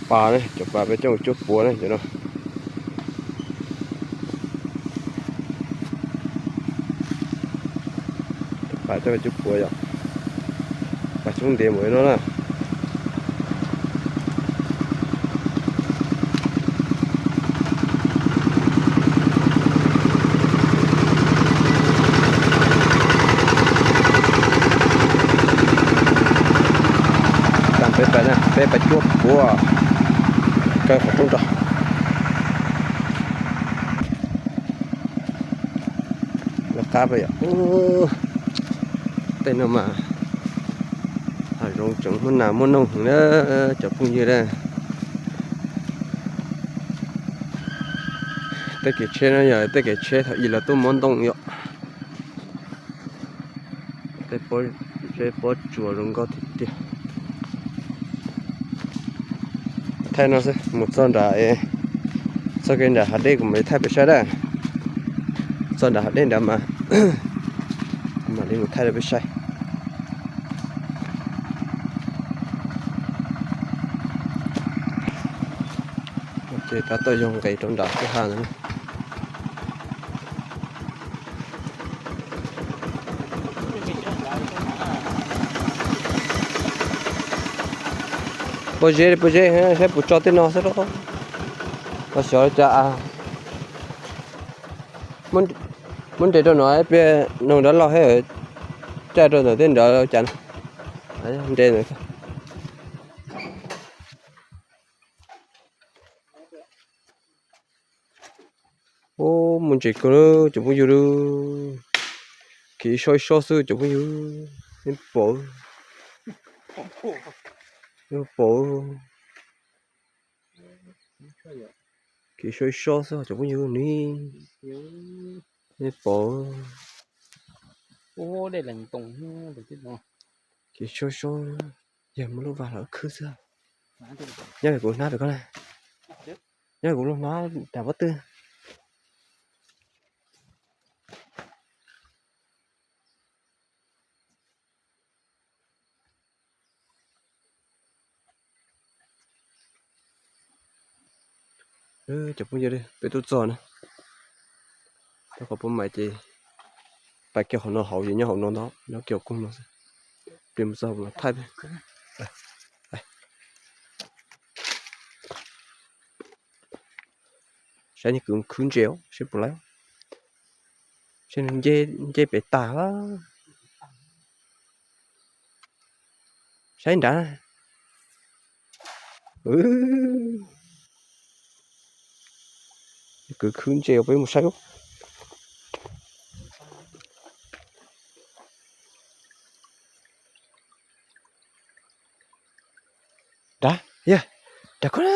Pas ne, cov pas peb coj mus cuab puav ne cov no. Pas coj mus cuab puav yom. Pas coob ntev npaum li no na. Peb pas cuab puav, kaw qhov rooj rau. Lawv qab peb yom. Tej no mas hav zoov tseem muaj nas muaj noog heev na cov phooj ywg na. Tej kev tsheb no yog tej kev tsheb thaum ub lawv tuaj muab ntoo yom. Tej pob tsuas zoo nkauj tiag tiag. Thaij no xwb, mus txog nram, txog kev nram hav dej kuv mam li thaij peb saib dab. Txog nram hav dej nrad mas mam li mus thaij rau peb saib. Ces tab tom yog nqes rau nram kwj ha ntawd. Pob zeb, pob zeb, saib puas tso tej no xwb. Xyov cas muab nres rau no, peb no nrad loj thiab, caij rau ntawm tej nrad cas nres. Ub, muaj ntses kawg cov phooj ywg. Khiav ib sob ib sob xwb cov phooj ywg. Nej pom, nej pom. Khiav ib sob ib sob xwb cov phooj ywg ne. Nej pom. Khiav ib sob ib sob, yog muaj lub vas los khwb xwb. Nyob kuv hnab pem ko na. Nyob kuv lub hnab nram pob tw. Cov phooj ywg, peb tuaj txog na. Tau qhov pub mais ces pais kiag qhov no hauv, ces nyob hauv no ntag, nyob kiag hauv koog no xwb. Peb mus txog thaij. Saib nws kwv khwb ntses os, seb puas laib. Seb nws nce pem tag. Saib nrad. Kwv khwb ntses, peb mus saib. Nrad, yog, nrad ko na.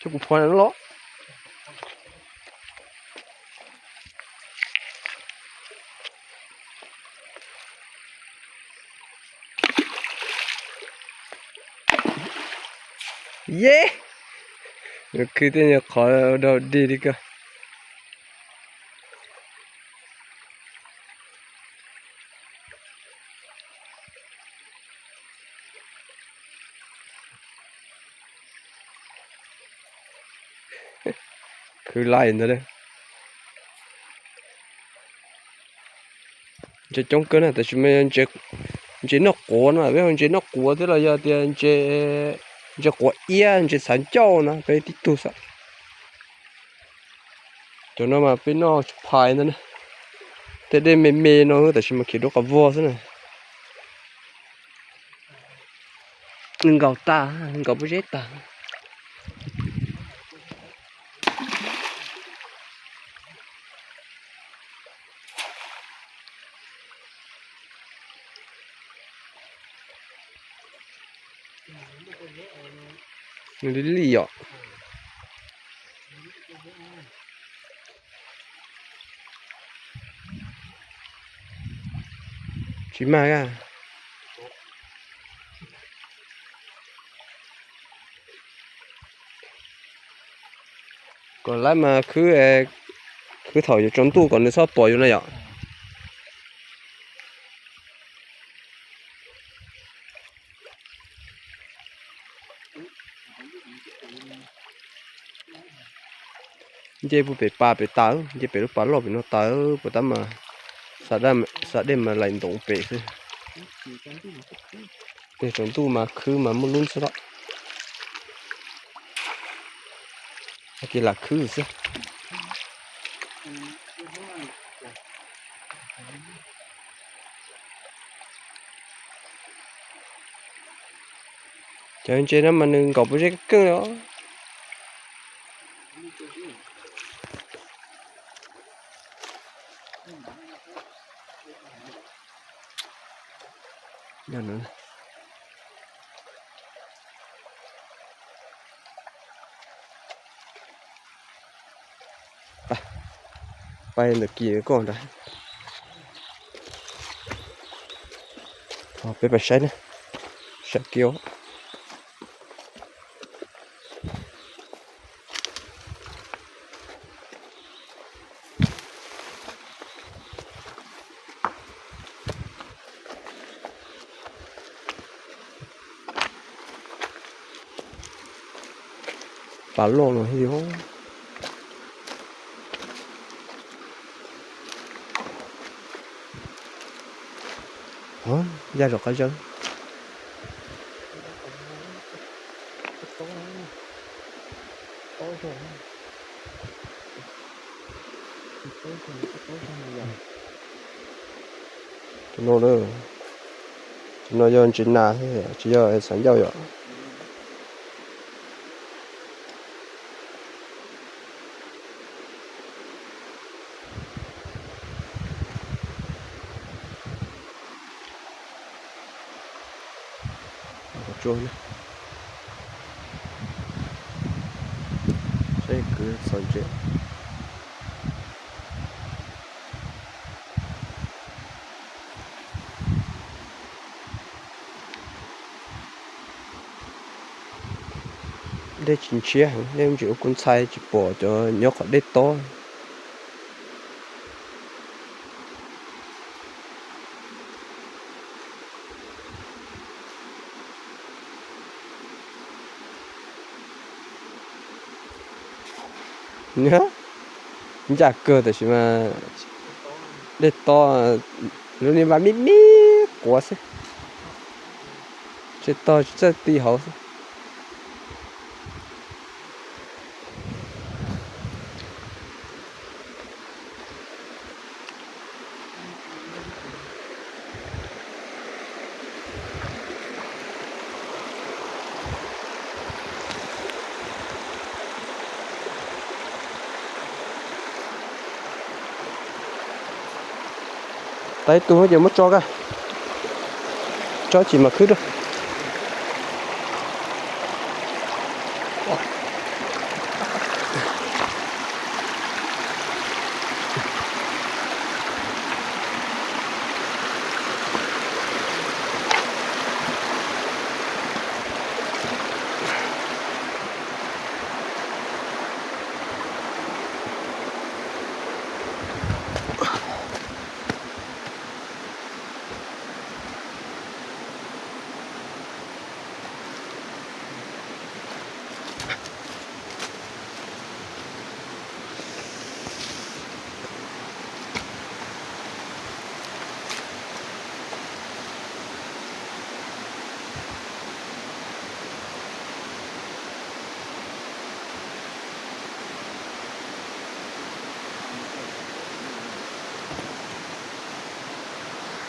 Cov kuv phuav los. Ye, khwv tej nyuag qhov dog dig li ko. Khwv laij ntawd. Ntses coob kawg na, tab sis mas ntses noj quav no, peb hu ntses noj quav thiab los yog tias ntses quav iab, ntses xav ncauj no peb tib tug xwb. Cov no mas peb noj tsis phais ntag na. Tej dej me me no tab sis mas khiav dua qhov vog xwb na. Nkaus tag, nkaus pob zeb tag. Nws li li yom. Tsis mag a. Kom laib mas khwb, khwb thaum yuav tsaus ntuj kom nws txhob pom yus na yom. Nce puag pem pas pem tas, nce pem lub pas loj pem no tas, puas tab mas xa dej mas laim ntoos pem xwb. Tsaus ntuj mas khwb mas muaj lub ntxhab los, ces lam khwb xwb. Cov ntses no mas nws nkaum pob zeb keej li os. Pais ntawm kis koj nrad. Peb pais saib na, saib kiag. Pas loj no thiab. Ya zom qab zawb. Tus no, tus no yog ntses nas, tsis yog xav ncauj yom. Saib kwv txov ntses. Dej tsis ntshiab heev, dej ntsis ua kuv ntxhais tsis pom cov nyob qhov dej tob. Ncaj kawg tab sis mas dej tob, lub niag vaj me me quav xwb, tseg tog tsis txawj ti hauv xwb. Tau ib tug ces muab tso kag, tso chim mam khwb rau.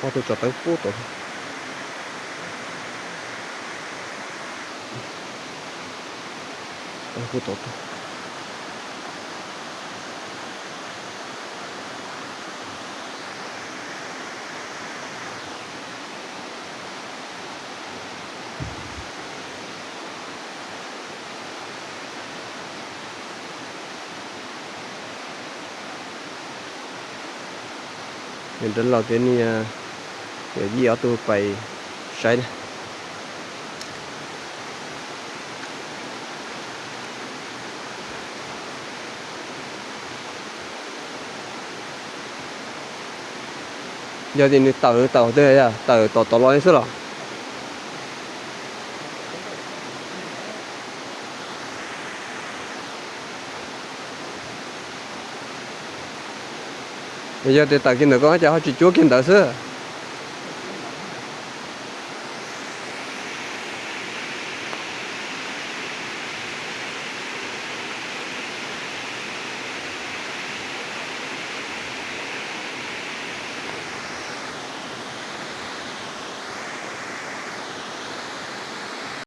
Ob tug tso tawb pub tod. Tawb pub tod. Nrad los ces niag yij ob tug pais saib na. Yog tias nws tawm, tawm twg, tawm tom tod los xwb los? Yog tias tawm kiag ntawm koj cas ho tsis cuab kiag ntawd xwb?